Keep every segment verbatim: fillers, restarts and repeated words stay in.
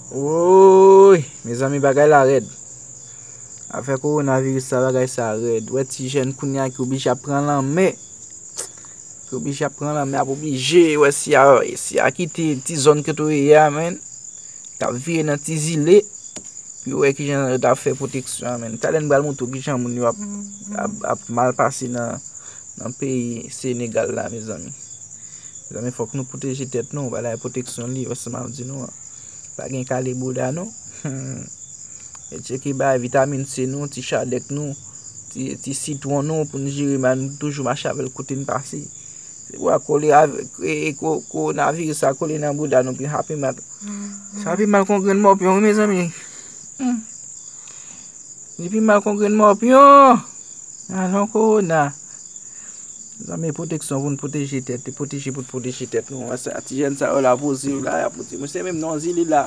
Woy, mezanmi, bagay la rèd. Afè kowonaviris sa, bagay sa rèd. Wè ti jèn kounye a ki oblije ap pran lanmè. Ki oblije ap pran lanmè, ap oblije, wè si a, si a kite ti zòn kote w ye a, menn. K ap vire nan ti zile. Pou yo wè kijan yo ta fè pwoteksyon an, menn. Talè n pral montre w kijan moun yo ap, ap, ap mal pase nan, nan peyi Senegal la, mezanmi. Mezanmi, fòk nou pwoteje tèt nou, bagay pwoteksyon li, wè sa m ap di nou an. Pa gen kale bouda nou. E tcheke bay vitamin C nou, ti chadèk nou, ti, ti sitwon nou pou n jere mal, nou toujou mache avè l kote n pase. Se pou a kole avèk e, e, ko, kowonaviris sa kole nan bouda nou pi hapi mal. Sa pi mal kon grenn mòpyon, wi, mezanmi. Hmm. Li pi mal kon grenn mòpyon. Alon kowona. Zanmi, pwoteksyon pou n pwoteje tèt, pwoteje pou n pwoteje tèt nou. Wè sa, ti jèn sa yo la poze yo la, y ap poze. Mwen se menm nan zile la.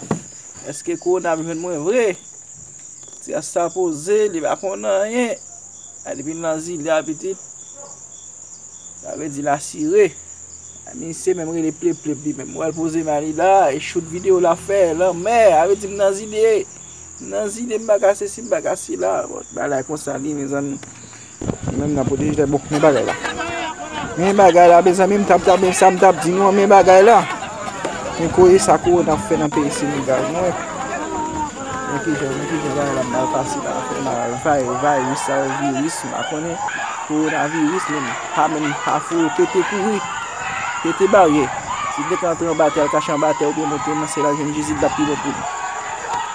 Èske kowona ap jwenn mwen vre? Ti ras sa poze, li pa konn anyen. A, depi l nan zile a, pitit, sa vle di l asire. A, misye menm rele plep plep li menm. Wè l poze men li la, e shoot videyo l ap fè, lanmè, sa vle di m nan zile. M nan zile, m pa ka sesi, m pa ka sela. Bon, bagay konsa li, mezanmi. Li menm nan pwoteje tèt. Bon, men bagay la. Men bagay la, mezanmi, m t ap, t ap, men sa m t ap di nou an, men bagay la. Men koze sa kowona ap fè nan peyi Senegal, nou wè. Men kijan, men kijan bagay la mal pase la, fè mal, vay, vayis sa, viris, m pa konnen. Kowonaviris, menm, pa menm, pa foure, pete kouri. Pete baryè. Si l te ka antre anba tè, al kache anba tè, oubyen monte nan syèl, al jwenn Jezi, l t ap pi bon pou li.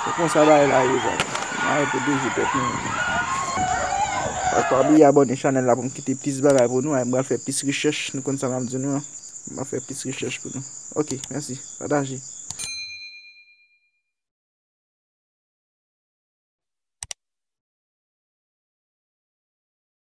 Se konsa bagay la ye, zanmi. N a pwoteje tèt nou. Pa bliye abòne chanèl la pou m kite plis bagay pou nou. M pral fè plis rechèch. Nou konn sa m ap di nou an. M ap fè plis rechèch pou nou. Ok, mèsi. Pataje.